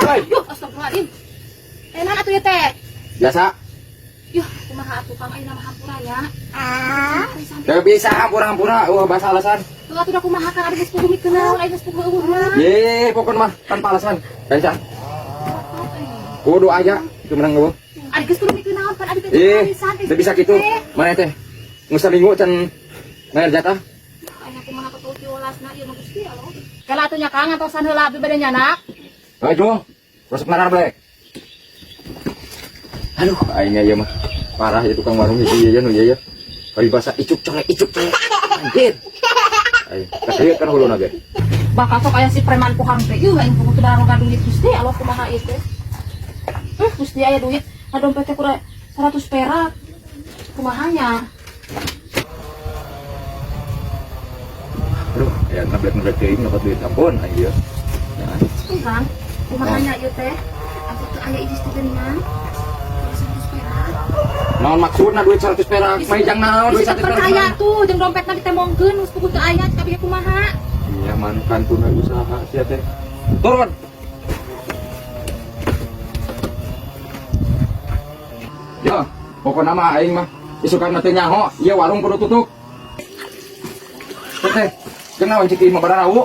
Hei, Yuh, astagfirullahaladzim. Enak atuh ya teh. biasa. Yuh, kumaha atuh Kang, ayeuna mah hampura nya. Gak bisa hampura-hampura, wah bahasa alasan. Tuh atuh da kumaha Kang, ari geus puguh mikeun naon, ari geus puguh eueuh mah. Ye, pokoknya mah tanpa alasan. Gak bisa. Kudu aja, itu menang eueuh. Ari geus kudu mikeun naon pan abi teh Eh, arisan teh. teu bisa gitu. Mana teh? Geus saminggu can bayar jatah. Ayeuna kumaha ketua tiolasna ieu mah Gusti Allah. Kala atuh nya Kang, antosan heula abi bade nyanak. Ayo, resep narar blek. Aduh, aingnya ieu mah parah ya tukang warung hiji ieu nu ieu ya. Paribasa icuk colek icuk colek. Anjir. Aing, kasih kan huluna ge. Bakal sok aya si preman pohang teh. Yuh, aing puguh teu baroga duit Gusti Allah kumaha ieu teh. Gusti aya duit, na dompet teh kurang 100 perak. Kumahanya? Aduh, ya ngeblek-ngeblek teuing dapat duit ampun aing ieu. Ya. Kang, kumahanya ieu teh? Aku teu aya ijis teh geuningan. 100 perak. Naon maksudna duit 100 perak? Mah jang naon duit Bisa 100 perak? percaya tuh, jeung dompetna ditembongkeun geus puguh teu aya kabeh kumaha. Iya, man kantuna usaha sia teh. Turun. Ya, pokokna mah aing mah isukan teh nyaho, ieu warung kudu tutup. Teh, teh, jeung naon cik ieu mah bararawu?